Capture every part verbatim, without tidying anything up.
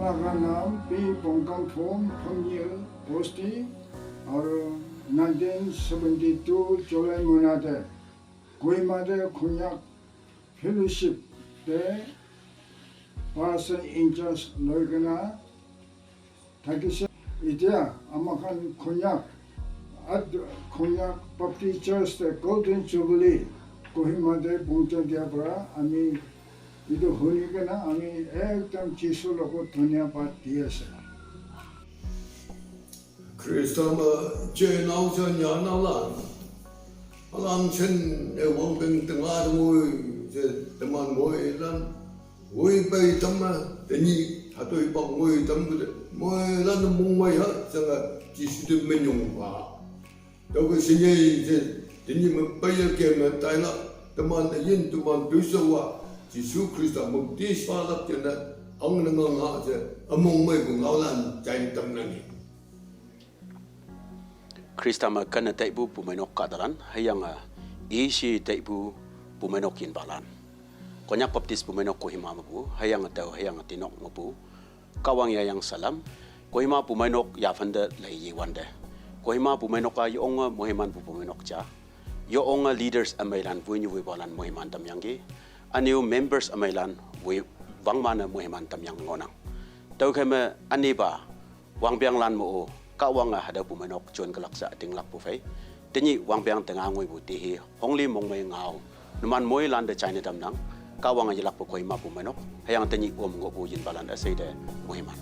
Naga nam P Pongkangphom Phomnyi Posti, aru nineteen seventy-two July monate Kohima te Konyak Fellowship te pastor in charge loi kena thakise. Etia amakhan Konyak, at Konyak Baptist Church te Golden Jubilee Kohima te pongcha dia para ami etu huni kena ami ekdam Jisu logot dhanyabad di ase. Krista ma che nau cha nya nau la. Alam chen e wang peng teng la dong oi, che teman moi lan. Oi pai tam ma, te ni ha toi pang moi tam bu de. Moi lan mong moi ha, cha nga Jisu de men yong ba. Tau ke sinyai je, tinyi me paya ke me tai la, teman ayin teman tuisa wa, Jisu Krista mukti swa lap ke na, ang na ngang ha je, among mai bu ngau lan, jai tam na ni. Krista ma kana taibu bu mainok ka dalan, hayang a, isi taibu bu mainok yin balan. Konyak Baptist bu mainok Kohima ma bu, hayang a tau, hayang a tinok ma bu, Kawang ya yang salam. Kohima bu mainok ya fanda lai yi wanda. Kohima bu mainok a yo onga mohiman bu bu mainok cha. Yo onga leaders amailan vui nyu vui balan mohiman tam yang ki. Aniu members amailan vui wang mana mohiman tam yang ngonang. Tau kema ani ba wang biang lan mo o. Kawang a hada bu mainok chon kalak sa ting lak bu fai. Tinyi wang biang tengah ngui bu tihi. Hongli mong mai ngau. Numan moi lan de China dam nang. Kawang a yilak bu Kohima bu mainok. Hayang tinyi om ngo bu yin balan asai de mohiman.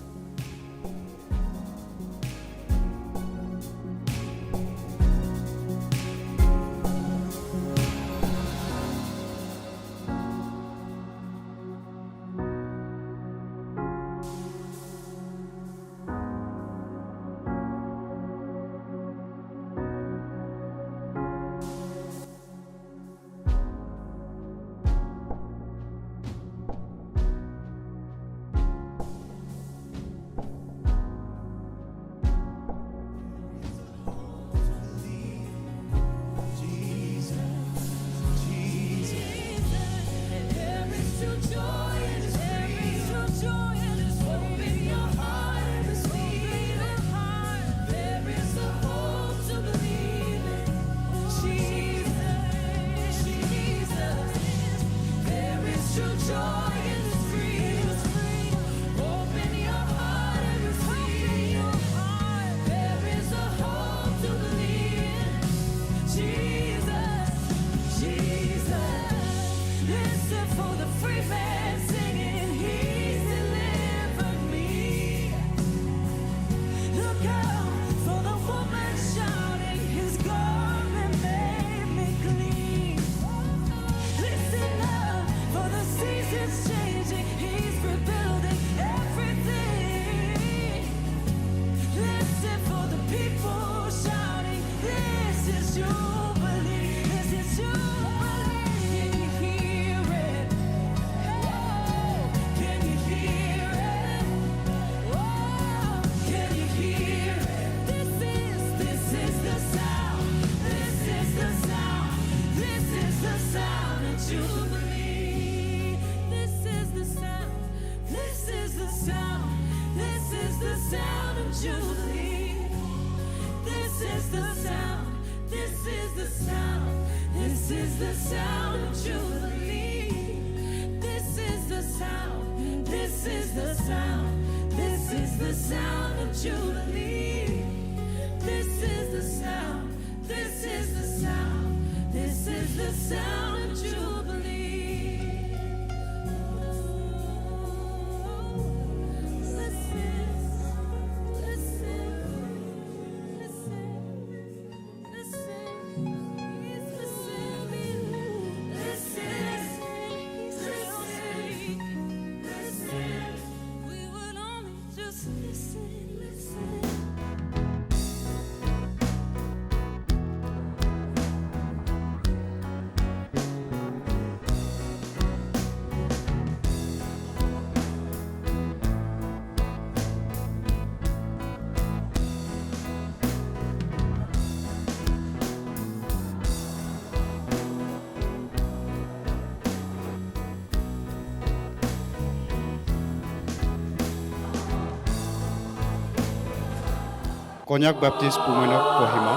Konyak Baptist Pumeinok Kohima,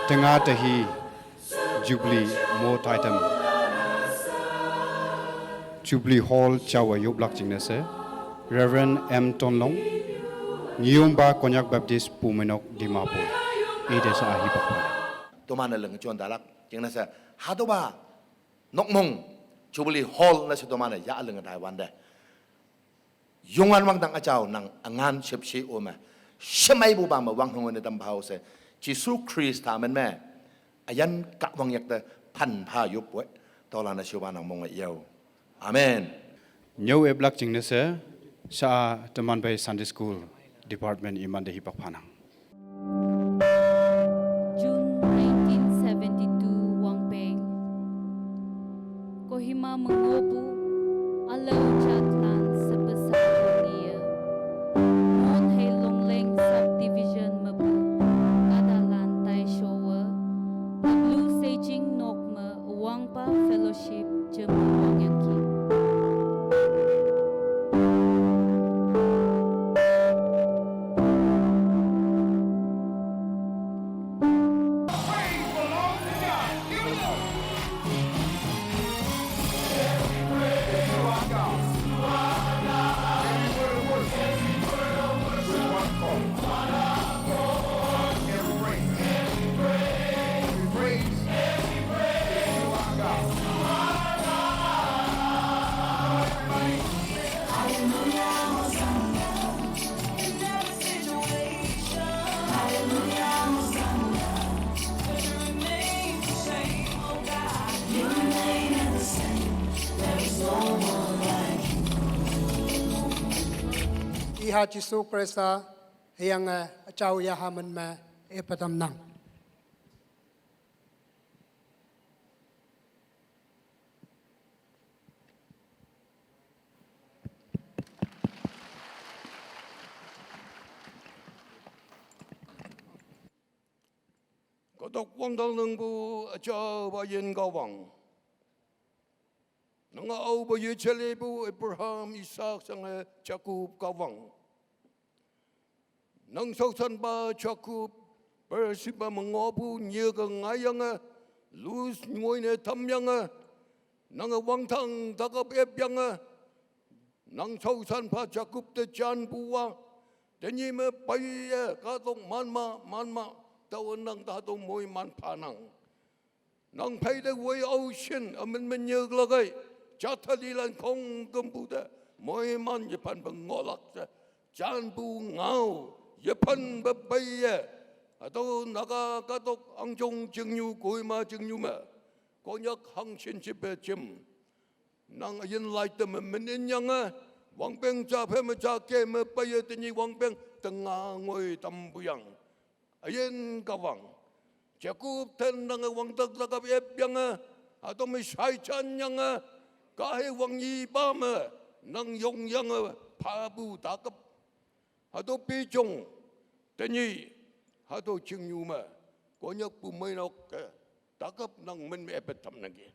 tenga tehi Jubilee mo taitam Jubilee Hall chawa yoblak jingnese, Reverend M Tonlong, Nyumba Konyak Baptist Pumeinok Dimapur, ide sa ahi bakpa. Tomana leng chon dalak jingnese, hatoba nokmong Jubilee Hall nese tomana ya leng dai wande. Yungan wang dang achau nang angan shepshi ome. Shemai bu ba ma wang hong ne tam bhao se. Jisu Krista men me. Ayan ka wang yak te pan pha yup we. Tola na shuba nang mong yau. Amen. Nyau eblak jingnese sa teman bai Sunday School Department iman de hipak panang. June nineteen seventy-two Wangpeng. Kohima mengobu, alau jatlan sepesa dunia. Mon hei Longleng Subdivision mebu, kadalan tai showa, ablu sejing nok me Wangpa Fellowship jema wangyaki. Iha Jisu Krista hiang, eh, achau ya haman me epatam nang. Kotok wang dang nang bu achau ba yin kawang. Nang au ba ye chele bu Abraham, Isaac, sang, eh, Jacob kawang. Nang sau san ba Jacob, Beersheba mengobu nye ke ngayang, eh, Luz ngoi ne tam yang, eh, nang wang thang takap ep yang, eh, nang sau san ba Jacob te jan buwa, te nyi me pai, eh, katok man ma, man ma, tau nang ta to moi man pa nang. Nang phei de wei au shin, amen men nyek lagai. Chat thali lan kong gem bu de. Moi man ye pan bengolak de. Chan bu ngau. Ye pan be bai ye. Atau naga katok angjong jengyu koi ma jengyu me. Konyak hang shin chip be chim. Nang ayin lai te me men in yang, eh. Wang peng cha phe me cha ke me bai ye te nyi wang peng te nga ngoi tam bu yang. Ayen kawang. Jacob ten nang wang tak tak ep yang, eh, atau me shai chan yang, eh, kahe wang yi ba me, nang yong yang, eh, pha bu takap. Atau pi chong, te nyi, atau ching yu me, Konyak Pumeinok ke, takap nang men me epet tam nang ki.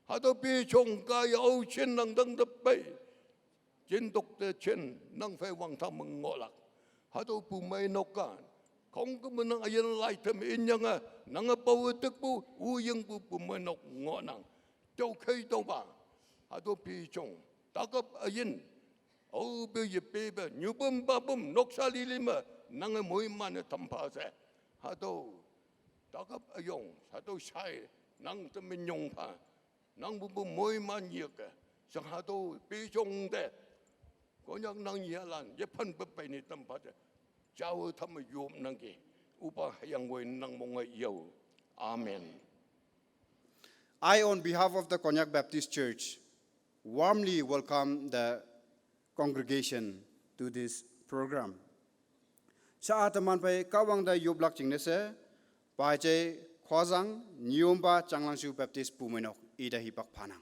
Atau pi chong ka ya au chin nang dang de pai. Jin tok te chen nang fei wang tham ngolak. Hatau Pumeinok kan. Kong ke menang ayen lai them in yang, eh, nang pau tek bu, u yang bu Pumeinok ngo nang. Tau kei tau ba. Hatau pi chong. Takap ayen. Au be ye pe be. Nyu bum ba bum. Nok sa li li me. Nang moi man tham pa se. Hatau. Takap ayong. Hatau sai. Nang temen nyong pa. Nang bu bu moi man ye ke. Sang hatau pi chong de. Konyak nang ye lan, ye pan pe pe ni tam pa de. Jao tham yom nang ki. Upa yang wei nang mong yau. Amen. I, on behalf of the Konyak Baptist Church, warmly welcome the congregation to this program. Sa a teman pai kawang da yublak jingnese, pai je khwazang, Nyumba Changlangshu Baptist Pumeinok, ida hipak panang.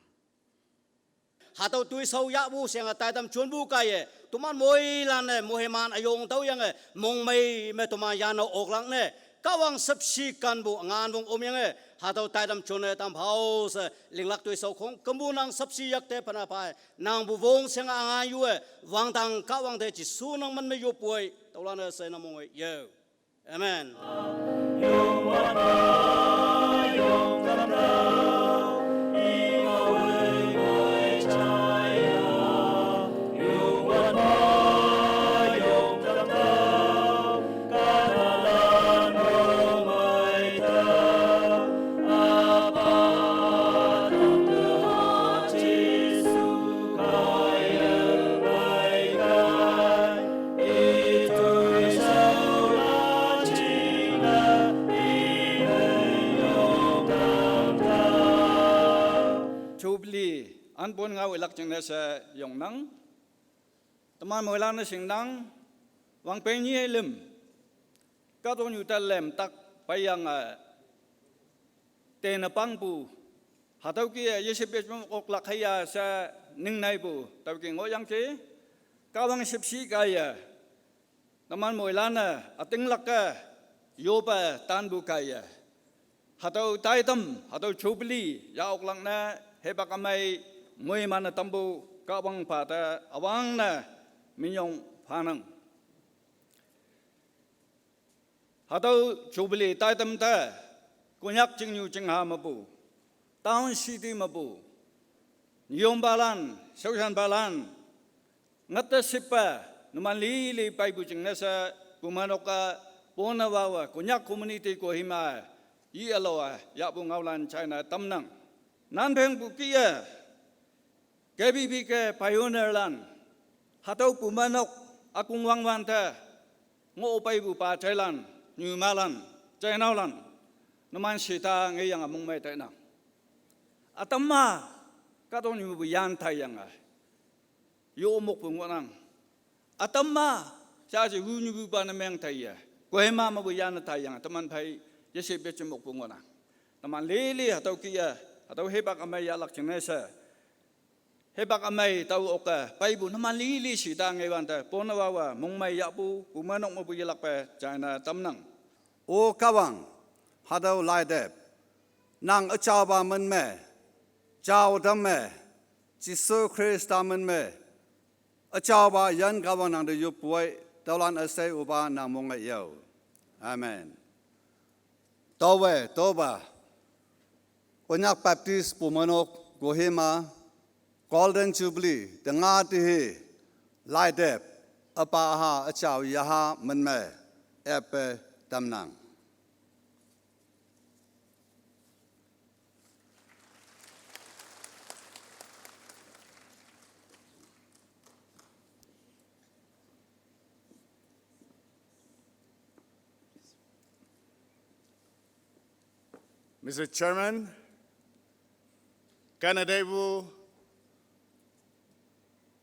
Hatau tui sau ya bu siang tai tam chun bu kai ye. Tuman moi lan ne, moheman ayong tau yang, eh, mong mei me tuman ya no ok lang ne. Kahwang sepshi kanpu ngan wong omyange, hatüo taitam jone tam phao she, linglak toi shao khong, kümpu nang sepshi yakte panapai, nangpu wong shenga ngan yue, wangdang Kahwang te Jesu nang men me yopoi, tüolan-e she nang mong-e yo. Amen. Jubilee, anpon ngao ilak jingne she yongnang. Teman moilan-e shingnang, wangpeng nyi lüm. Kahtoknyu te lem tak peiyange, tene pangpu. Hatüo kih-e yeshep yeshep oklak hüya she ningneipu. Tüo kih ngohyangki. Kahwang shüpshe kaiye. Teman moilan-e ütinglak-e yope tanpu kaiye. Hatüo taitam, hatüo Jubilee, ya oklak ne, hipak ümei, moiman-e tampu, Kahwangpa te, üwangne, minyong phanang. Hatüo Jubilee taitam te, Konyak chingnyu chingha mepu, town city mepu, nyongpalan, shaoshanpalan, ngatte shippe, numan lili peipu jingne she, puman ok-a, pone wawe, Konyak community Kohima, yi alo-a, yahpu ngaolan china tamnang. Nanphengpu kih-e, K B B K pioneerlan, hatüo puman ok, ükong wangwante, ngoh peipupa jailan, nyumalan, jainaolan, numan shita ngeyange mongmei tainang. Ütam-a, kahtoknyu mepu yan taiyange. Yo mokpu ngohnang. Ütam-a, shaji hu nyupupa ne meng taiye. Kohima mepu yan taiyange, teman phei, yeshep yeshep mokpu ngohnang. Teman lili hatüo kih-e, hatüo hipak ümei yahlak jingne she. Hipak ümei tao oke, peipu numan lili shita ngewante, pone wawe, mongmei yahpu, puman ok mepu yelakpe, china tamnang. O Kahwang, hatüo laitep, nang üjaopa min me, jao tam me, Jesu Khrista min me, üjaopa yan Kahwang nang te yoppoi, tüolan üshei üpa nang mong-e yo. Amen. Taowe, taopa, Konyak Baptist Bumenok Kohima, Golden Jubilee, tenga tehi, laitep, üpa ha, üjao yaha, min me, eppe, tamnang. Mister Chairman, kanadeipu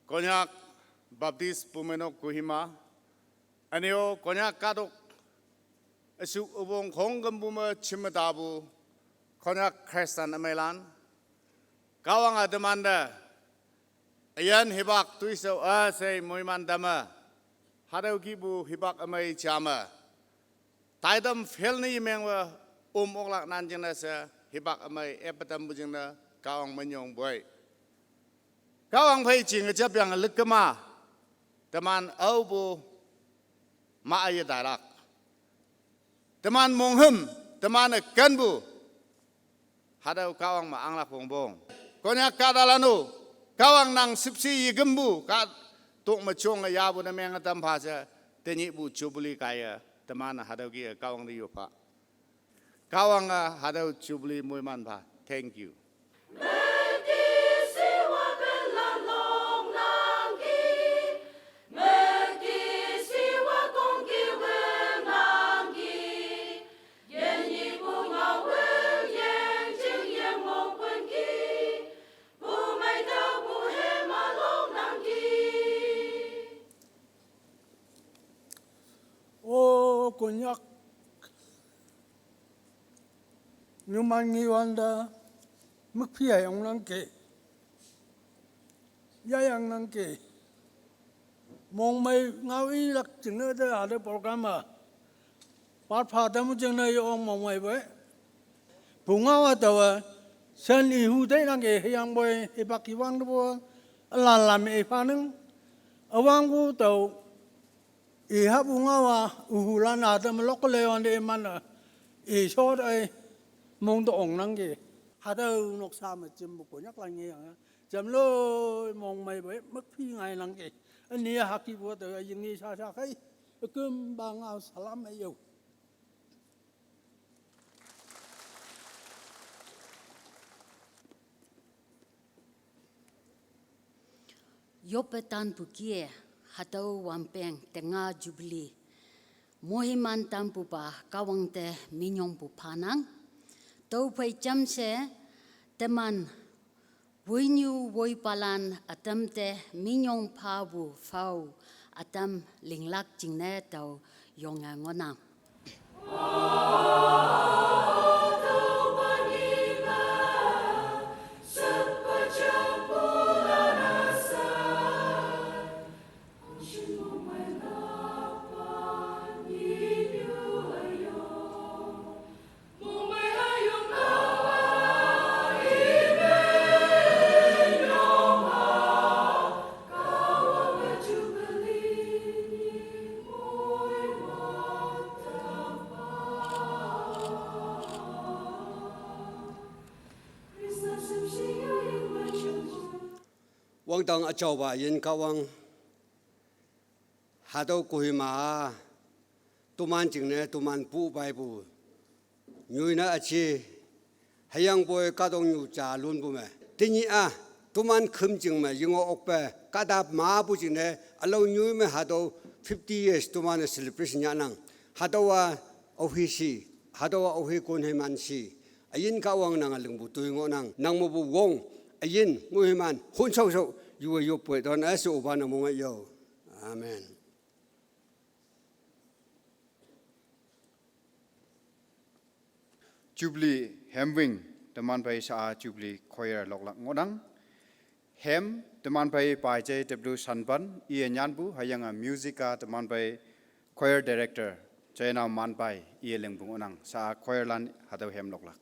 Konyak Baptist Bumenok Kohima, üneo Konyak kahtok, üsuk üpong khongkümpu me jim me tapu, Konyak Christian ümeilan, Kahwange temante, üyin hipak toishao üshei moiman tamme, hatüo kihpu hipak ümei jame, taitam fail ne yemengwe, om oklak nan jingne she, hipak ümei eppe tampu jingne, Kahwang minyong poi. Kahwang phei jinge japyange lükkema, teman aopu, ma aye tailak. Teman monghüm, teman-e kenpu. Hatüo Kahwang me anglak wongpong. Konyak kahtalan-o, Kahwang nang shüpshe yekümpu, kahtok me jonge yapu ne menge tam pha she, tenyihpu Jubilee kaiye, teman hatüo kih-e Kahwang te yoppha. Kahwange hatüo Jubilee moiman pha. Thank you. O Konyak, numan ngewante, mükphi-a yongnangki, yayangnangki, mongmei ngao ilak jingne te hatüo program-a, Part pha tamu jing na yo ong mong mai boi. Punga wa tawa. San i hu dai nang ke hiyang boi. Hi bak i wang bo. Alan lam e pha nang. Awang gu tau. I ha punga wa. U hu la na tam lok le on de man a. I so dai. Mong to ong nang ke. Ha tau nok sa ma jim bu ko nyak la nge yang. Jam lo mong mai boi. Mak phi ngai nang ke. Ani ha ki bo tau. Ying ngi sa sa kai. Kum ba nga salam ai yo. Yope tanpu kie, hatau wampeng tenga Jubilee. Mohiman tanpu pa kawang te minyong pu panang. Tau pai jam se teman woi nyu woi palan atam te minyong pa wu fau atam linglak jingne tau yong ngonang. Wangtang achau ba yin ka wang. Hatau Kohima a, tuman jing ne, tuman pu bai pu. Nyui na achi, hayang boi kadong nyu cha lun bu me. Tinyi a, tuman khum jing me, yingo ok pe, kadap ma bu jing ne, alo nyui me hatau fifty years tuman celebration ya nang. Hatau a, ohi si, hatau a ohi kon he man si. Ayin ka wang nang aling bu tui ngo nang, nang mo bu wong, ayin, ngui man, hun sau sau, yu yu pui don a si uba na mo ngai yo. Amen. Jubilee hem wing, teman pai sa Jubilee choir lok lak ngodang. Hem, teman pai pai J W Sanpan, iye nyan bu, hayang a music a teman pai choir director, China man pai, iye leng bu ngodang, sa choir lan hatau hem lok lak.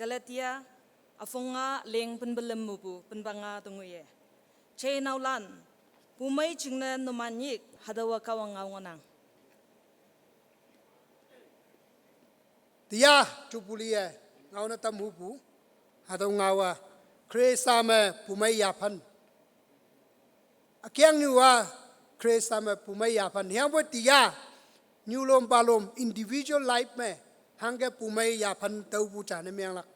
Galatia, aphong nga leng penbelem mupu penbanga tungwe. Che naolan, pumei jingne numan nyik hatüowa Kahwang ngao ngohnang. Tiya, Jubilee-e, ngaone tamhupu, hatüo ngaowa, Khrista me pumei yaphan. Ükeang nyuwa, Khrista me pumei yaphan. Hüyangpoi tiya, nyulom palom, individual life me, hangke pumei yaphan tüopu ja ne menglak.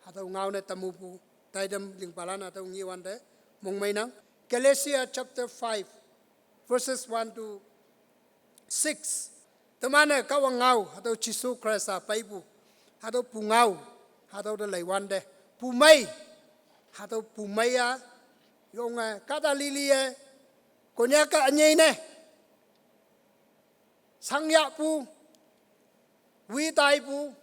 Hatüo ngaone tamhupu, taitam lingpalan hatüo ngewante, mongmeinang. Galatia chapter five, verses one to six. Teman-e Kahwang ngao, hatüo Jesu Khrista peipu, hatüo pungao, hatüo te leiwante. Pumei, hatüo pumei-a, yonge, kahta lili-e, Konyak-a ünyei ne. Shangyahpu, witaipu,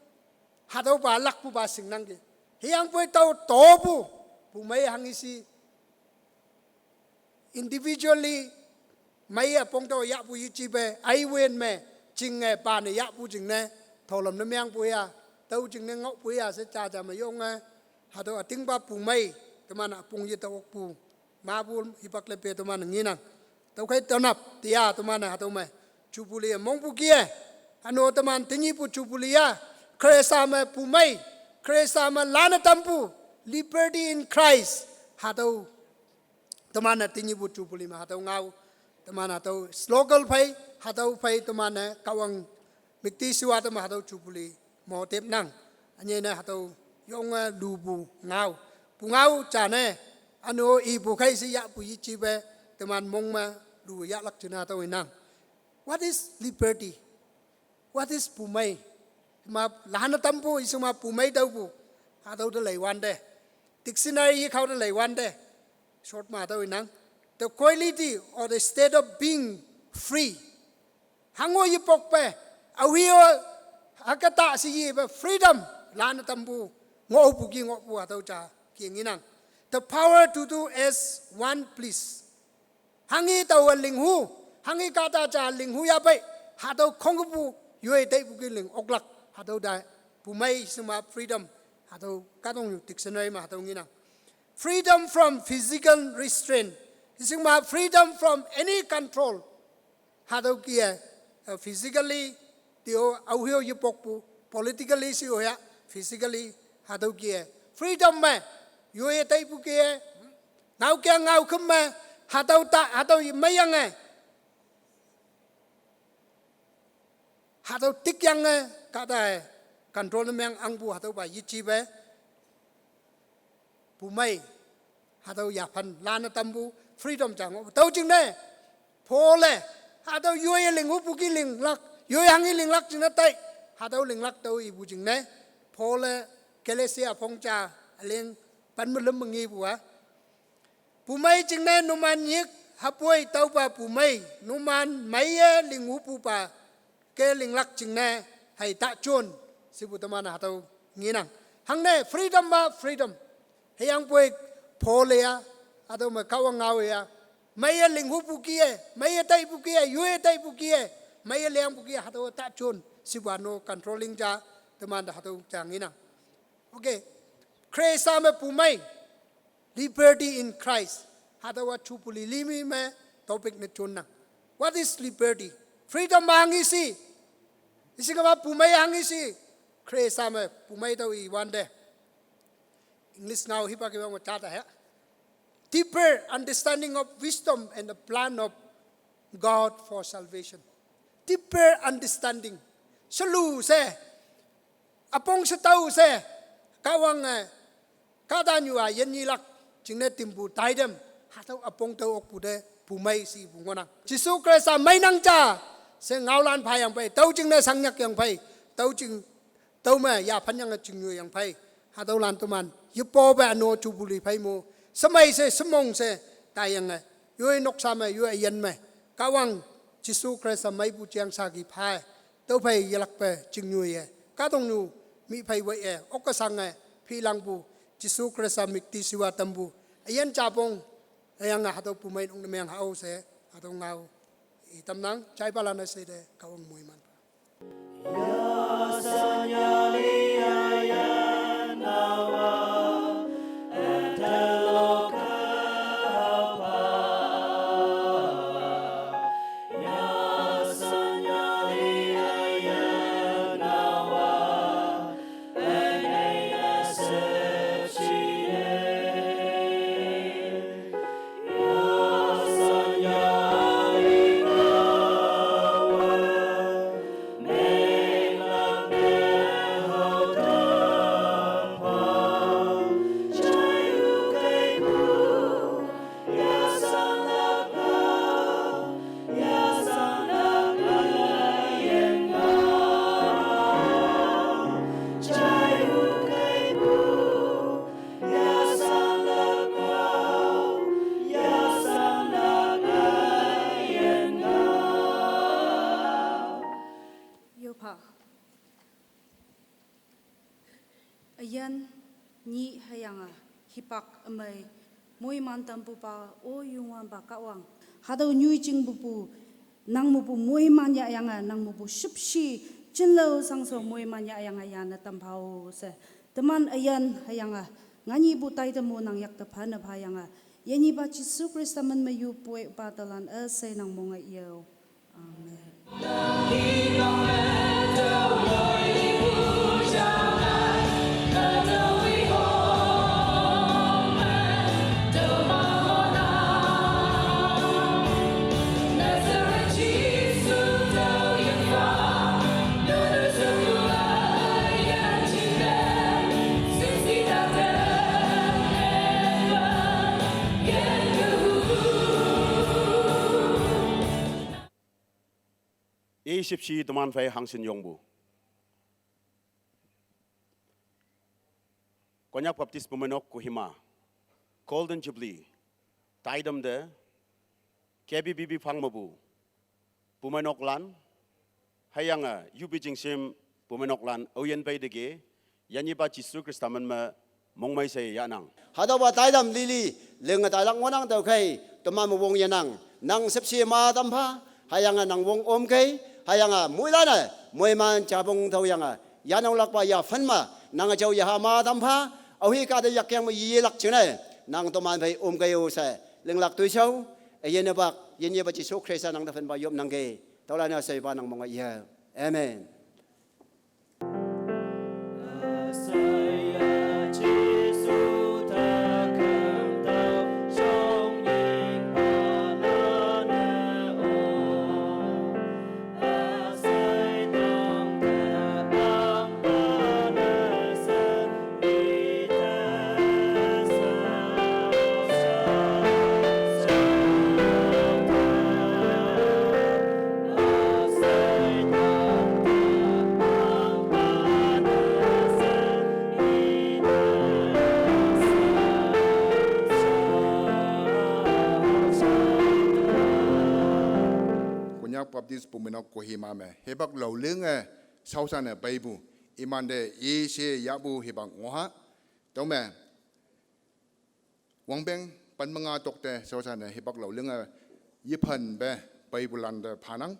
hatüopa lakpupa shingnangki. Hüyangpoi tao topu, pumei hanghe shi. Individually, meiye pong tao yahpu yejipe, aiwen me, jinge pane yahpu jingne, tholam ne mengpu ya, tao jingne ngohpu ya she jaja me yonge, hatüo ütingpa pumei, teman üpong yetao okpu, mapu hipak lepe teman ngenang. Tüokhei tanap, tiya teman hatüo me, Jubilee mongpu kih-e, üno teman tenyihpu Jubilee-a, Khrista me pumei, Khrista me lanne tampu, liberty in Christ, hatüo teman-e tenyihpu Jubilee me hatüo ngao, teman hatüo slogan phei, hatüo phei teman-e Kahwang müktishiwa teman hatüo Jubilee mo tepnang. Ünyei ne hatüo yonge lupu ngao. Pungao jane, üno ipu khei she yahpu yejipe, teman mong me lu yahlak jingne hatüo inang. What is liberty? What is pumei? Ma lanne tampu, isema pumei taopu. Hatüo te leiwante. Dictionary yekhao te leiwante. Short me hatüo inang. The quality or the state of being free. Hango yepokpe, aohe-o, hüke ta she yepe freedom, lanne tampu, ngohpu ki ngohpu hatüo ja, ki ngenang. The power to do as one please. Hanghe taowe linghu, hanghe kahta ja linghu yahpei, hatüo khongkepu, yoi taipu ki ling oklak, hatüo te, pumei shema freedom, hatüo kahtoknyu dictionary me hatüo ngenang. Freedom from physical restraint, shema freedom from any control. Hatüo kih-e, eh, physically, tüo aohe-o yepokpu, politically she-o ya, physically, hatüo kih-e. Freedom me, yoi taipu kih-e, ngaokeng ngaokhüm me, hatüo ta, hatüo meiyange, hatüo tikyange, kahta-e, control ne meng angpu hatüopa yejipe. Pumei, hatüo yaphan lanne tampu freedom ja ngoh. Tüo jingne, Paul-e, hatüo yoi linghupu ki linglak, yoi hanghe linglak jingne tai, hatüo linglak tüo ipu jingne, Paul-e Galatia phong ja üleng pen me lüm me ngepu-a. Pumei jingne numan nyik hüpoi tüopa pumei, numan meiye linghupupa ke linglak jingne hei ta jon, shepu teman hatüo ngenang. Hangne freedom ma freedom. Hüyangpoi Paul-e ya, hatüo me Kahwang ngao-e ya, meiye linghupu kih-e, meiye taipu kih-e, yoi taipu kih-e, meiye lengpu kih-e, hatüo ta jon, shepu no controlling ja, teman te hatüo ja ngenang. Okay. Khrista me pumei. Liberty in Christ. Hatüowa Jubilee limi me topic ne jonnang. What is liberty? Freedom hanghe shi. Isingema pumei hanghe shi. Khrista me pumei tao iwante. English ngao hipa kewang jata he. Deeper understanding of wisdom and the plan of God for salvation. Deeper understanding. Shelu she. Üpong she tao she. Kahwange. Kahtanyuwa yinyilak jingne timpu taitam, hatüo üpong tao okpu te pumei shepu ngohnang. Jesu Khrista meinang ja, she ngaolan phayangphei, tüo jingne shangnyak yangphei, tüo jing, tüome yaphan yange chingnyu yangphei, hatüolan teman, yepope üno Jubilee phei mo, shemei she, shemong she, taiyange, yoi noksa me, yoi üyin me, Kahwang, Jesu Khrista meipu jeng saki phei, tüophei yelakpe chingnyu ye, kahtoknyu, mih phei wei-e, okkeshange, philangpu, Jesu Khrista müktishiwa tampu, üyin japong, hüyange hatüo pumei nok ne meng hao she, hatüo ngao, itamnang, jaipalan-e she te, Kahwang moiman. Üyin, nyih hüyange hipak ümei moiman tampupa, o Youngwanpa Kahwang. Hatüo nyoijing pupu, nang mepu moiman yahyange, nang mepu shüpshe, jinlao shangshao moiman yahyange yane tamphao she. Teman üyin hüyange, nganyipu taitemo nang yakte phane phayange, yinyepa Jesu Khrista men me yupoi pa talan üshei nang monge yao. Amen. I shüpshe teman phei hangshin yongpu Konyak Baptist Bumeinok Kohima Golden Jubilee taitam te K B B B phang mepu bumeinoklan, hüyange yupi jingshim bumeinoklan aoyin pei teke, yinyepa Jesu Khrista men me mongmei she yahnang. Hatüopa taitam lili, linge tailak ngohnang tüokhei, teman me wong yenang, nang shüpshe ma tampha, hüyange nang wong omkei, hüyange moilan-e, moiman japong tüoyange, yanonglakpa yaphen me, nange jao yaha ma tampha, aohi kahta yakyang me yeyelak jingne, nang teman phei omkei-o she, linglak toishao, üyin-e pak, yinyepa Jesu Khrista nang te phenpa yopnangkei, tüolan-e sheipa nang monge yao. Amen. Konyak Baptist Bumeinok Kohima me hipak lao linge shaoshanne peipu, imante yeshe yahpu hipak ngoh ha. Tüome wangpeng pen me nga tokte shaoshanne hipak lao linge yephenpe peipulan te phanang.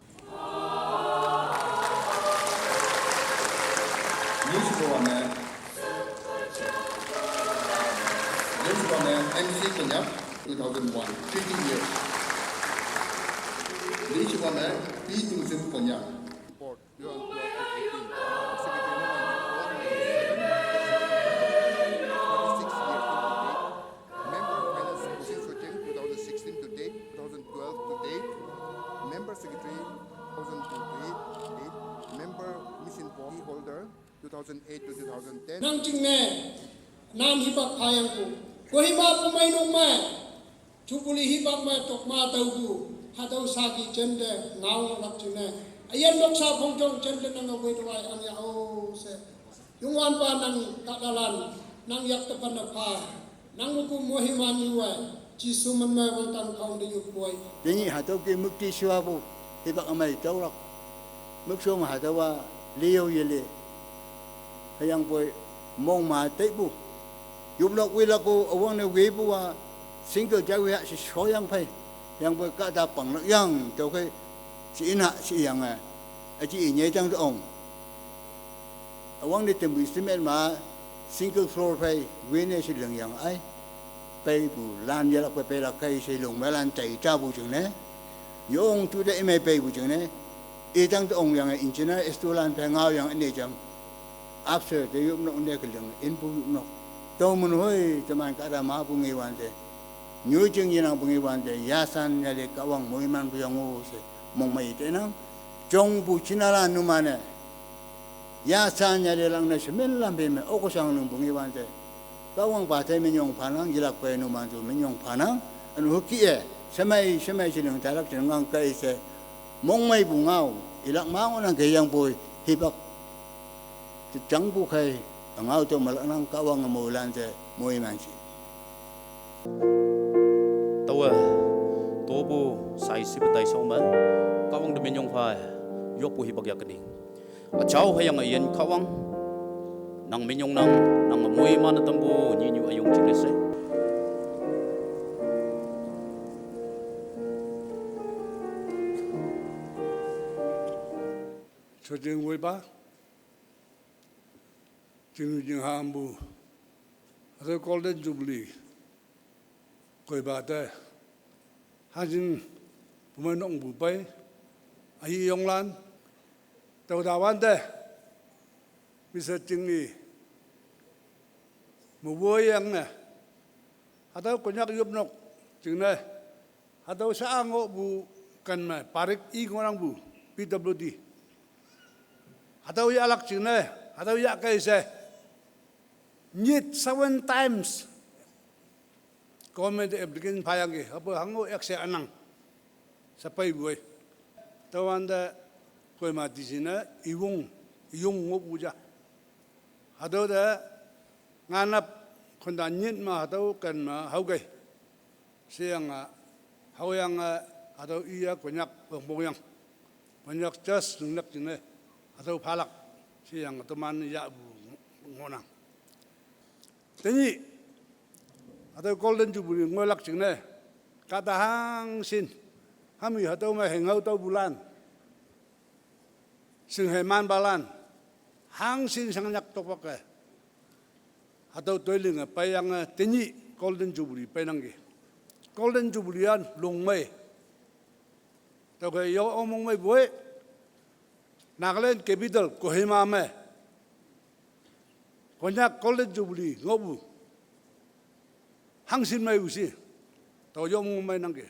Newspaper me, newspaper me M C Konyak, two thousand one, fifty years. Newspaper me P Newton Konyak. Board, two thousand twelve to eighteen. Secretary number four hundred seven, forty-six years to date. Member Finance Commission Socheng, two thousand sixteen to date, two thousand twelve to date. Member Secretary, two thousand two to date. Member Mission Board holder, two thousand eight to two thousand ten. Nang jingne, nan hipak phayangpu. Kohima Bumeinok me Jubilee hipak me tokma taopu, hatüo saki jente ngaolak jingne. Üyin noksa phongjong jente nang-e weitowai ang yah-o she. Youngwanpa nang kahtalan, nang yakte phanne pha, nang mepu moiman yuwe, Jesu men me wangtang khong te yupoi. Tenyih hatüo ke müktishuapu, hipak ümei tüolak. Mükshong hatüowa, liyao yele. Hüyangpoi, mongma teipu. Yopnok wilak-o üwangne wepu-a, single ja wiha shi shoyang phei. Hüyangpoi kahta panglak yang, tüokhei, shi ina, shi yange. Üji inyei tang te ong. Üwangne tempu estimate ma, single floor phei, wene shi lingyang ai. Peipu, lan yelakpe peilak kei she lung melan tai tapu jingne. Yong tu te imei peipu jingne. Itang te ongyange engineer estulan phei ngaoyange üne jam. After te yopnok ne keling inpu yopnok. Tüo men hoi teman kahta mapu ngewante. Nyoijing yenangpu ngewante. Yashan yale Kahwang moimanpu yang-o she. Mongmei tenang. Jongpu chinalan numan-e. Yashan yale langne shemen lam phei me okshang lingpu ngewante. Kahwangpa te minyong phanang, yelakpe numan tu minyong phanang. Ünu hüke-e, shemei, shemei jiling tailak jingang kei she. Mongmeipu ngao, ilak ma ngohnang keyangpoi, hipak. Te jangpu khei, ngao tüo melaknang Kahwange moilan te, moiman shi. Taowe, topu sai shipu taishao me, Kahwang te minyong pha, yoppu hipak yak kening. Üjao hüyange üyin Kahwang, Nang minyong nang, nang moima na tampu, nyinyu ayong chingnese. Choting weba, chingnu jinghambu, ado Golden Jubilee. Koiba te, hajin pumai nong bu pai, ayi yonglan, tau dawan te, bisa chingi, mawoi yang ne, hatau Konyak yop nok, ching ne, hatau sa ango bu kan ma, parik i ngorang bu, P W D. Hatau ya alak ching ne, hatau ya kai se, nyit seven times. Government application phayang ke, apa hango ekse anang. Sapai buai. Tawanda koi mati sina iwung, iwung ngop uja. Hatau da nganap konda nyit ma hatau kan ma hau gai. Siyang a, hau yang a, hatau iya Konyak pengpong yang. Konyak jas nungnak jine. Hatau phalak. Siyang teman ya bu ngonang. Tenyi, hatau Golden Jubilee ngoilak chingne, kata hangsin, hami hatau ma hengau tau bulan, sing heman balan, hangsin sangnyak tokpak ke, hatau toiling e, payang e, tenyi Golden Jubilee painang ke. Golden Jubilee an longmai, tau ke yo omong mai buai, Nagaland capital Kohima me, Konyak Golden Jubilee ngobu. Hangsin mai usi. Tau yom mai nangke.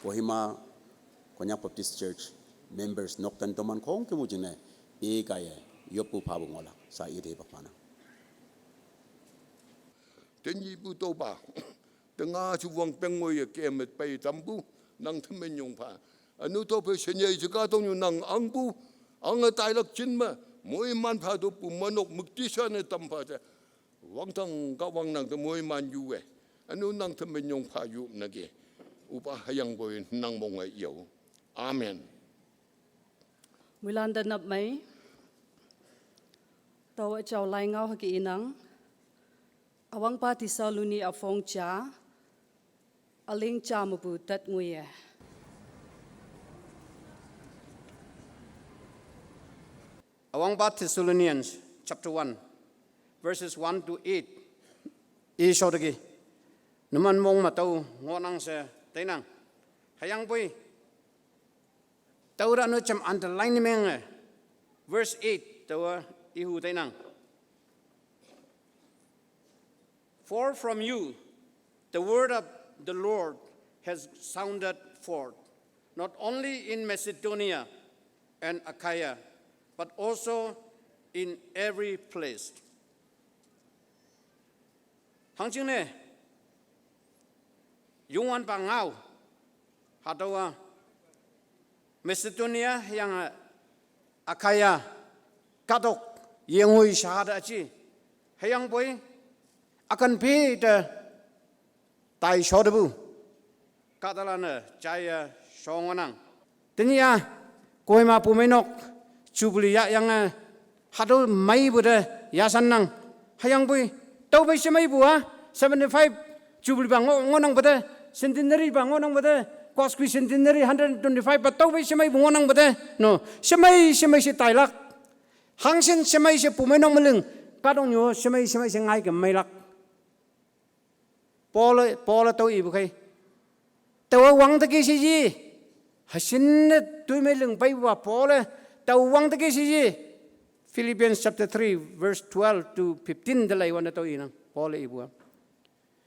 Kohima Konyak Baptist Church members nokten toman khongkümpu jingne, ikaye yoppu phapu ngohlak she ite pakphanang. Tenyihpu tüopa, tenga shu wangpeng ngoiye keme pei tampu, nang te minyong pha. Ünu tüophei shenyei she kahtoknyu nang angpu, ange tailak jin me, moiman pha tüopu menok müktisha ne tampha she. Wangdang Kahwang nang te moiman yuwe. Ünu nang te minyong pha yupnangki. Üpa hüyangpoi nang monge yo. Amen. Moilan te nap mei. Tao üjao lai ngao hüke inang. Üwangpa Thessaloni üpong ja, üleng ja mepu tet ngoiye. Üwangpa Thessalonians chapter one, verses one to eight. I shoteki. Numan mong me tao ngohnang she teinang. Hüyangpoi tüo te ünu jam underline menge. Verse eight, taowa ihu teinang. For from you the word of the Lord has sounded forth, not only in Macedonia and Achaia, but also in every place. Hangjingne, Youngwanpa ngao, hatüowa Macedonia hüyange Achaia kahtok yengoi shate üji, hüyangpoi ükan phe te tai shotepu kahtalan-e jaiye shongohnang. Tenyih-a Kohima pumeinok Jubilee yahyange hatüo meipu te yashannang. Hüyangpoi tüophei shemeipu-a seventy-five Jubilee pa ngoh ngohnangpu te, centenary pa ngohnangpu te, quasquicentenary, hundred twenty-five pa tüophei shemeipu ngohnangpu te, no, shemei shemei she tailak. Hangshin shemei she pumeinok me ling, kahtoknyu shemei shemei she ngai ke meilak. Paul-e, Paul-e tüo ipu khei, taowa wangteki sheji. Hangshinne toimei ling peipu-a Paul-e tao wangteki sheji. Philippians chapter three, verse twelve to fifteen te leiwante tüo inang, Paul-e ipu-a.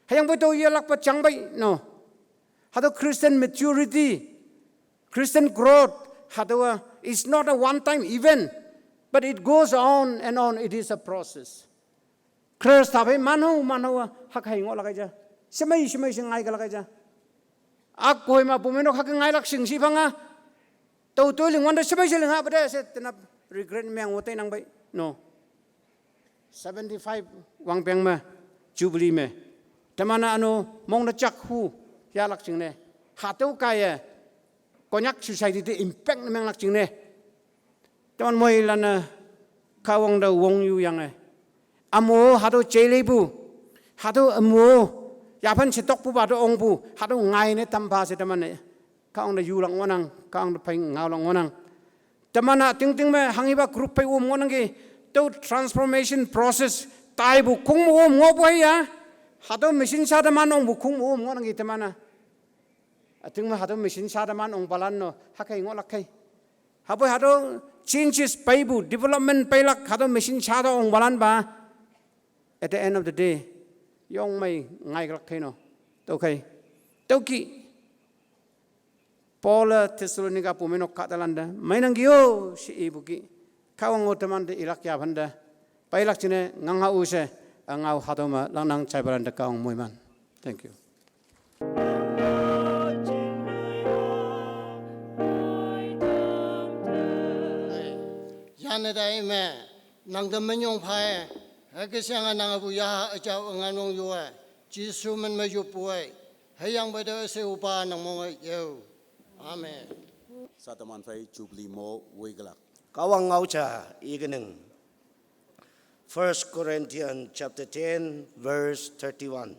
Hüyangpoi tüo yelakpa jang pei, no. Hatüo Christian maturity, Christian growth, hatüowa is not a one-time event, but it goes on and on. It is a process. Khrista phei manhao manhao-a hükhei ngohlak ei ja. Shemei shemei she ngai kelak ei ja. Ak Kohima pumeinok hüke ngailak shing shiphanga, tao toi ling wante shemei she ling hahpu te she tenap regret meng-o teinang pei, no. Seventy-five wangpeng me, Jubilee me, teman-a ünu mong te jak hu yahlak jingne, hatüo kaiye Konyak society te impact ne menglak jingne, teman moilan-e Kahwang te wongyu yange, ümo hatüo jeileipu, hatüo ümo yaphan shetokpupa te ongpu hatüo ngaine tampha she teman-e Kahwang te yulak ngohnang, Kahwang te phei ngaolak ngohnang. Teman-a tingting me hanghipa group phei om ngohnangki, tüo transformation process taipu khong me om ngohpu-a, hatüo mission sha teman ongpu khong me om ngohnangki teman-a. Üting me hatüo mission sha teman ongpalan no hükhei ngohlak khei, hüpoi hatüo changes peipu, development peilak hatüo mission sha te ongpalan pa, at the end of the day, yongmei ngaikelak khei no. Tüokhei, tüoki Paul-e Thessalonica pumeinok kahtalante meinangki-o she ipu ki, Kahwang-o temante ilak yaphante peilak jingne ngang ha-o she, üngao hatüo me langnang. Jaipalante Kahwang moiman. Thank you. Yane tai me, nang te minyong phai, hüke shange nange pu yaha üjao üngan wong yo-e, Jesu min me yoppu-e, hüyangpoi tao she Üpa nang monge yo. Amen. Sha teman phei Jubilee mo woikelak. Kahwang ngao ja ikening. First Corinthians chapter ten, verse thirty-one.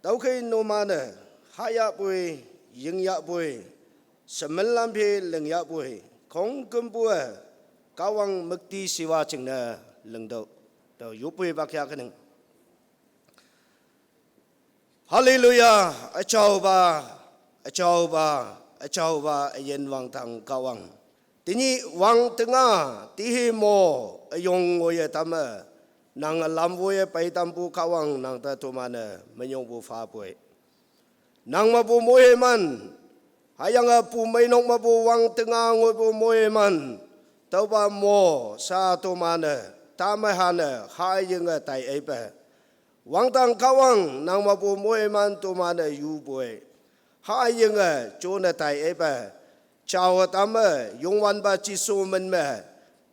Tüokhei numan-e hayapoi, yingyapoi, sheminlan phe lingyapoi, khongkümpu-e Kahwang müktishiwa jingne lingtüoh. Tao yoppu-e pak ya kening. Hallelujah, üjaopa, üjaopa, üjaopa üyin wangdang Kahwang. Tenyih wang tenga, tehi mo, üyong ngoiye tamme, nang ülam woiye peitampu Kahwang nang te toman-e minyongpu phapoi. Nang mepu moiman, Hüyange pumeinok mepu wang tenga ngoipu moiman, tüopa mo sha toman-e, tame hane hayinge tai eipe. Wangdang Kahwang, nang mepu moiman toman-e yupoi. Hayinge jone tai eipe. Jao tame, Youngwanpa Jesu min me,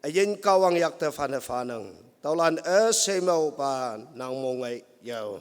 üyin Kahwang yakte phane phanang. Tüolan üshei me-opa nang mongei yao.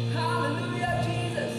Hallelujah, Jesus.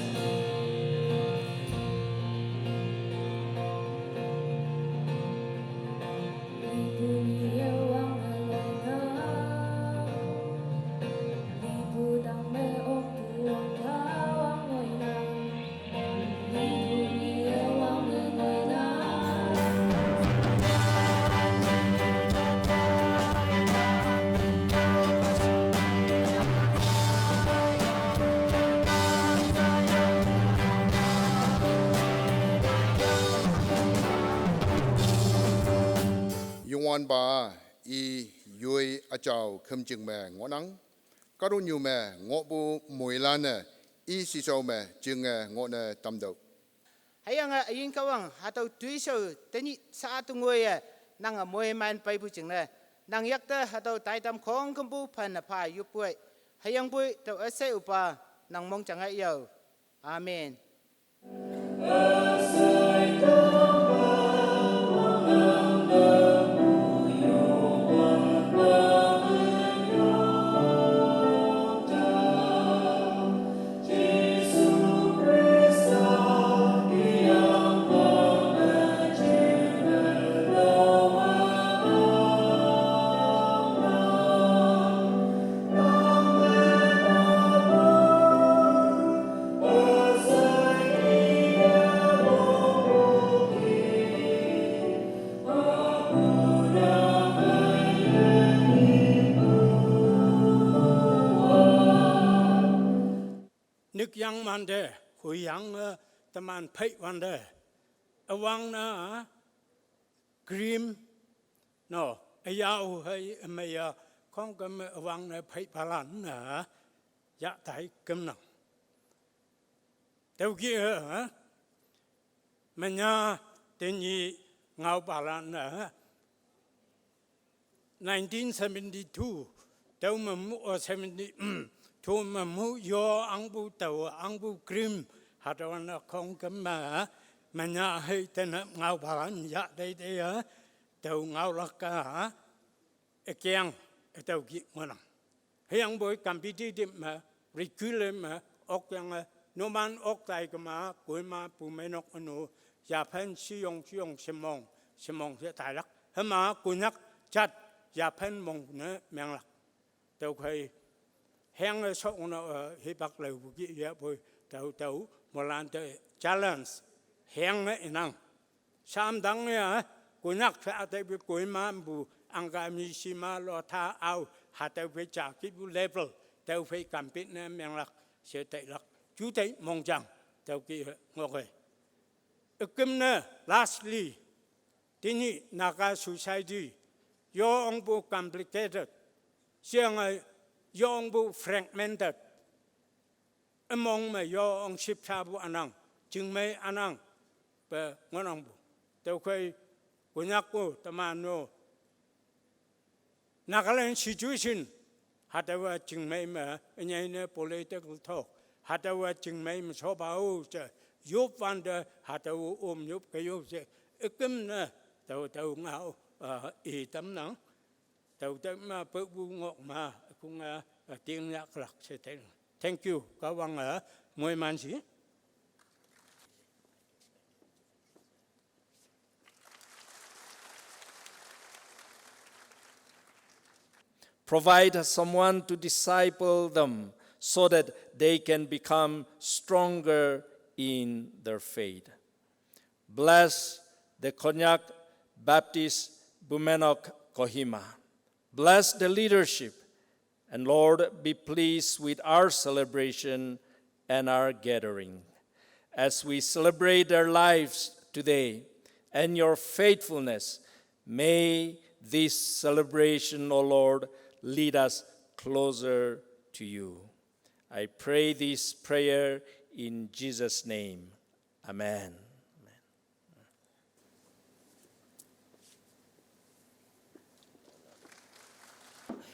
Youngwanpa, i yoi üjao khümjing me ngohnang. Kahtoknyu me ngohpu moilan-e i shishao me jinge ngohne tamtüoh. Hüyange üyin Kahwang, hatüo toishao tenyih sha te ngoiye nange moiman peipu jingne, nang yakte hatüo taitam khongkümpu phane pha yoppoi. Hüyangpoi tao üshei-opa nang mong jange yao. Amen. Nük yang wante, hoiyange teman phei wante, üwangne cream, no, üyao hei ümei ya, khongküm üwangne pheipalan-e, yahtai kümnang. Tüokih-e, menya tenyih ngaopalan-e, nineteen seventy-two, tüo me mu, oh, seventy-two me mu yo angpu tao, angpu cream, hatüowa khongküm me, Manya hei tenap ngau balan ya dei dei ya. Tau ngau lak ka, ekiang, etau ki ngonang. Hiang boi competitive ma, regular ma, ok yang, eh, noman ok tai kema, Kohima Bumenok anu, Japan siyong siyong semong, semong se tailak. Hema Konyak jat, Japan mong ne menglak. Tau kai, heng sok no, eh, hipak lau buki ya boi, tau tau, molan te challenge, heng ne inang. Samdang ya, Konyak sa tau bi Kohima bu, angka mi sima lo ta au, ha tau bi ja ki bu level, tau bi compete ne menglak, se tailak, ju tai mongjang, tau ki, eh, ngoke. Ekim ne, lastly, tini Naga society, yo ong bu complicated, siang, eh, yo ong bu fragmented, emong me yo ong sip sa bu anang, jingmei anang, pe ngonang bu. Tau kai, Konyak ko, teman no, Nagaland situation, ha tau wa jingmei me, enyai ne political talk, ha tau wa jingmei me so ba o se, yop wan de, ha tau um yop ke yop se, ekim ne, tau tau ngau, ah, i tam nang, tau tau ma pe bu ngok ma, kung, ah, ting ya klak se teng. Thank you, ka wang, ah, moi man si. Provide someone to disciple them so that they can become stronger in their faith. Bless the Konyak Baptist Bumenok Kohima. Bless the leadership, and Lord, be pleased with our celebration and our gathering. As we celebrate their lives today and your faithfulness, may this celebration, O Lord, lead us closer to you. I pray this prayer in Jesus' name. Amen.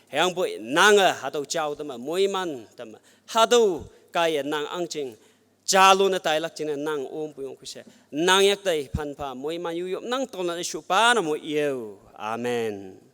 Heng boi nang a hatau chau tama, moi man tama, hatau kai a nang ang ching, chalu na tailak ching a nang om puyong kuse, nang yak tai phan pa, moi man yu yop nang tona na shu pa na mo yeu. Amen.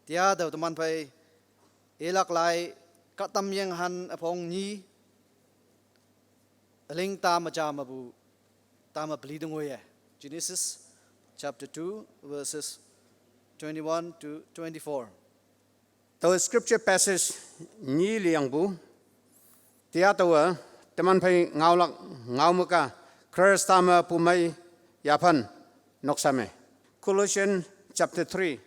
Tia tüo teman phei ilak lai, Kahtamyenghan üpong nyi, üling tame ja mepu, tame peli tengoi ye. Genesis chapter two, verses twenty-one to twenty-four. Tüo scripture passage nyi liyangpu, tia taowe, teman phei ngaolak, ngao meka, Khrista me pumei yaphan, noksa me. Colossians chapter three,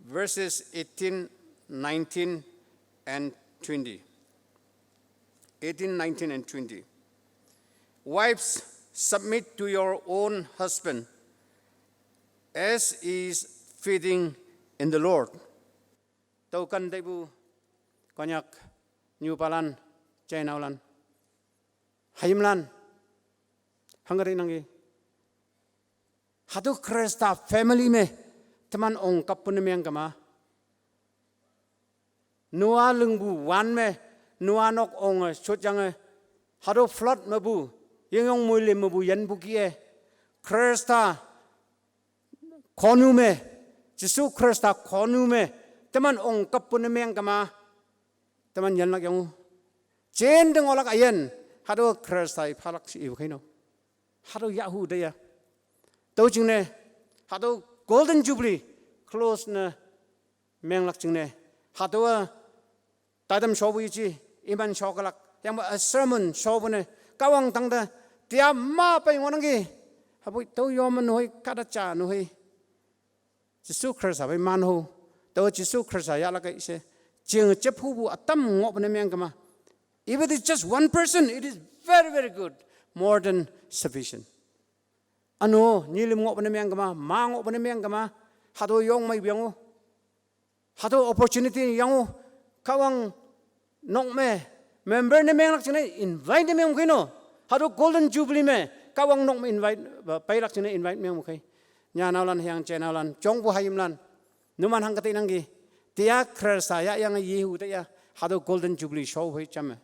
verses eighteen, nineteen, and twenty. Eighteen, nineteen, and twenty. Wives, submit to your own husband, as is fitting in the Lord. Tüo ken taipu, Konyak, nyupalan, jainaolan, hayimlan, hangkatei nangki. Hatüo Khrista family me, teman ong kappu ne meng kema. Noah lingpu wan me, Noah nok onge, shotyange, hatüo flood mepu, yingyong moilim mepu yinpu kih-e. Khrista khonu me, Jesu Khrista khonu me, teman ong kappu ne meng kema, teman yanlak yango. Jin te ngohlak üyin, hatüo Khrista-i phalak she ipu kheino. Hatüo yahhu teiya. Tüo jingne, hatüo Golden Jubilee close ne menglak jingne, hatüowa taitam shopu yeji, iman shokalak, yangpa a sermon shopu ne, Kahwang tangte, tia ma pei ngohnangki, hüpoi tüo yome nehoi kahta ja nehoi. Jesu Khrista phei manho, tao Jesu Khrista yahlak kei she, jing jephupu ütam ngohpu ne meng kema. If it is just one person, it is very, very good, more than sufficient. Üno, nyilim ngohpu ne meng kema, ma ngohpu ne meng kema, hatüo yong meipu yango. Hatüo opportunity yango, Kahwang nok me, member ne menglak jingne invite ne mengpu kheino. Hatüo Golden Jubilee me, Kahwang nok me invite, peilak jingne invite mengpu khei. Nyanaolan hüyange jainaolan, jongpu hayimlan, numan hangkatei nangki. Tia Khrista yahyange yehu teiya, hatüo Golden Jubilee sho phei jamme.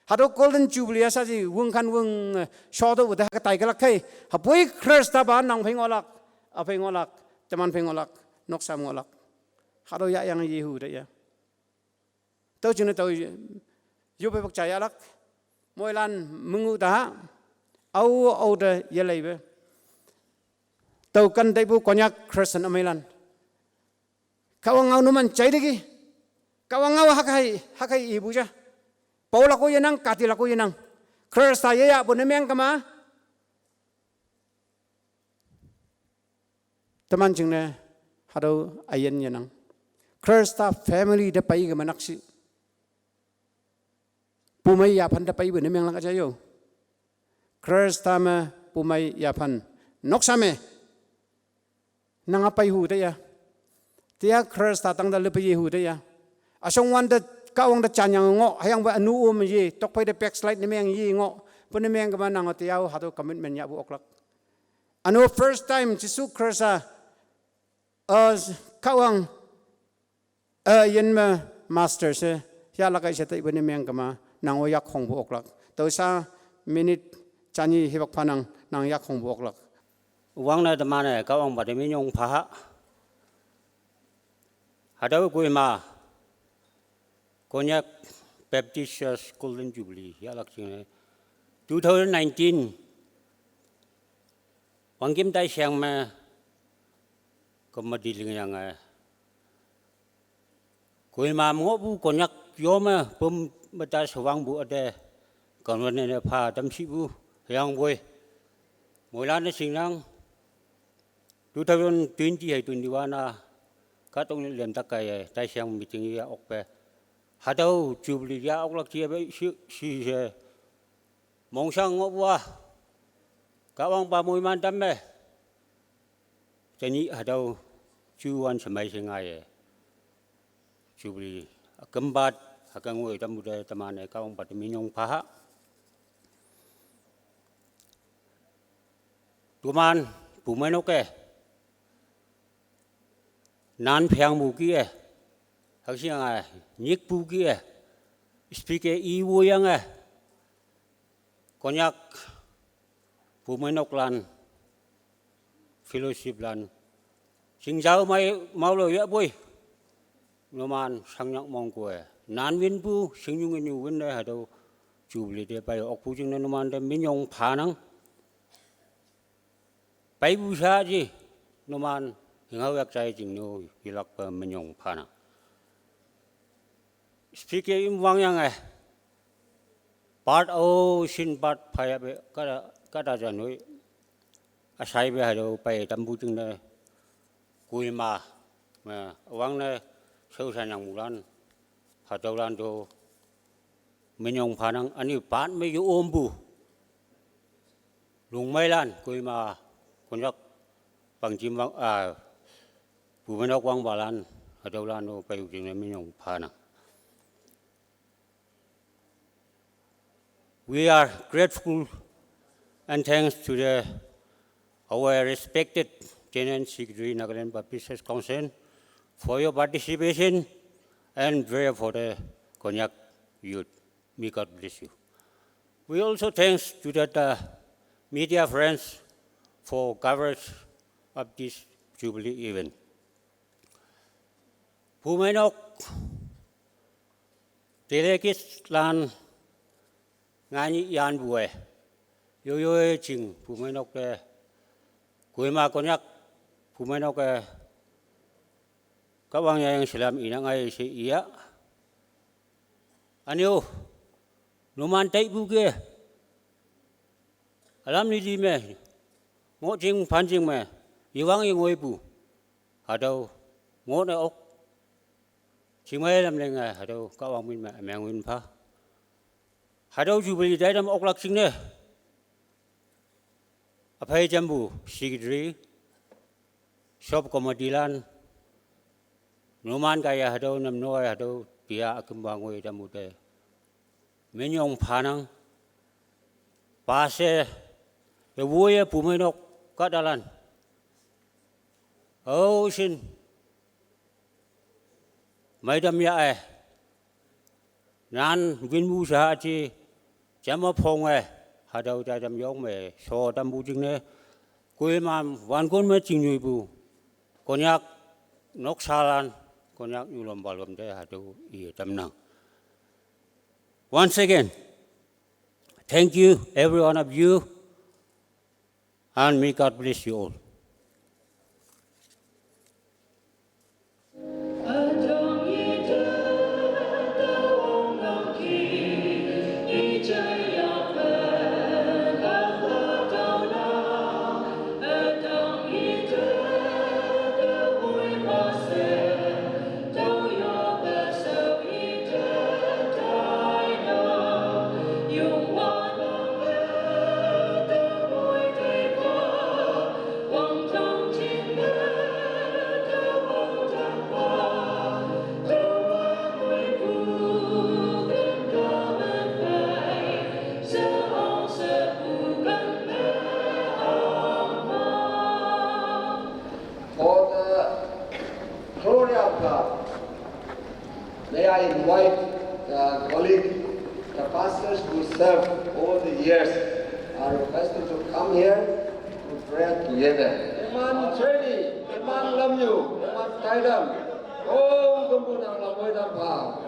Hatüo Golden Jubilee ya shaji wüngkhan wüng, eh, sho tüopu te hüke taikelak khei. Hüpoi Khrista pa nang phei ngohlak, üphei ngohlak, teman phei ngohlak, noksa ngohlak. Hatüo yahyange yehu teiya. Tüo jingne tao, yoppe pak ja yahlak. Moilan mengu ta, ao ao te yeleipe. Tüo ken taipu Konyak Christian ümeilan, Kahwang ngao numan jaiteki. Kahwang ngao hükhei, hükhei ipu ja. Paolak-o yenang, katilak-o yenang. Khrista yeyahpu ne meng kema. Teman jingne, hatüo üyin yenang. Khrista family te pei kema nakshih. Pumei yaphan te peipu ne menglak üja yo. Khrista me pumei yaphan, noksa me, nang-a peihu teiya. Tia Khrista tangte lepe yehu teiya. Üshong wante, Kahwang te janyange ngoh, hüyangpoi ünu-o me ye, tokphei te backslide ne meng ye ngohpu ne meng kema nang-o tia-o hatüo commitment yahpu oklak. Üno first time Jesu Khrista, eh, Kahwang, eh, yin me master she, yahlak kei she taipu ne meng kema, nang-o yakhongpu oklak. Tüo sha minute jani hipak phanang, nang yakhongpu oklak. Wangne teman-e Kahwangpa te minyong phaha. Hatüo Kohima, Konyak Baptist Church Golden Jubilee yahlak jingne, two thousand nineteen, Wangkim taisheng me, committee lingyange, Kohima me ngohpu Konyak yome püm meta shewangpu üte, convener ne pha tamshipu, hüyangpoi, moilan-e shingnang, two thousand twenty hei twenty-one a, kahtoknyu lemtak kaiye taisheng meeting ya okpe, hatüo Jubilee ya oklak jipe shi, shi she, mongshang ngohpu a, Kahwangpa moiman tamme, tenyih hatüo juwan shemei she ngaiye, Jubilee ükümpa hüke ngoi tampu te teman-e Kahwangpa te minyong phaha. Toman pumeinok-e, nan phangpu kih-e, hakshiyange nyikpu kih-e, speaker iwoyange, Konyak pumeinoklan, fellowshiplan, Chingjao mai maolo yahpoi. Numan shangnyak mongkue. Nan winpu, shingyung inyu win ne hatüo. Jubilee te pei okpu jingne numan te minyong phanang. Peipu sha ji, numan, hinghao yak jai jingno, yelakpe minyong phanang. Speaker im wangyange, part o shin part phayape, kahta, kahta janoi, asaipe hatüo pei tampu jingne, Kohima, me, wangne, shaoshan yangpulan, hatüolan to, minyong phanang, ünyu part me yo ompu. Lungmeilan, Kohima, Konyak, pangjim wang, ah, bumeinok wangpalan, hatüolan to, pei jingne minyong phanang. We are grateful and thanks to the, our respected General Secretary, Nagaland Baptist Church Council, for your participation and prayer for the Konyak youth. May God bless you. We also thanks to the, uh, media friends for coverage of this Jubilee event. Bumeinok delegates lan ngani yanpu-e. Yoyo-e ching bumeinok te. Kohima Konyak bumeinok-e. Kahwang yayang salam inang ai she iya. Ünyu, numan taipu ke. Ülam nili me, ngoh jing phan jing me, yewang yengoipu, hatüo, ngohne ok. Jingmei lam lenge, hatüo, Kahwang min me, ümeng win pha. Hatüo Jubilee taitam oklak jingne. Üphei jampu, secretary, sub committee lan, numan kaiye hatüo, namnoi hatüo, tia akümpa ngoi tampu te. Minyong phanang. Pase, yewoiye bumeinok kahtalan. Ao shin. Meitam ya-e. Nan winpu sha aji, jama phong-e, hatüo jajam yong me, sho tampu jingne, Kohima wankon me chingnyoipu, Konyak, noksalan, Konyak nyulom palom te hatüo iye tamnang. Once again, thank you, every one of you. And may God bless you all. For the glory of God, may I invite the colleague, the pastors who served over the years are requested to come here to pray together. Iman Cheni, Iman Lamnyu, Iman Taidam, Om Kumbu Nang Lamoi Dam Pha.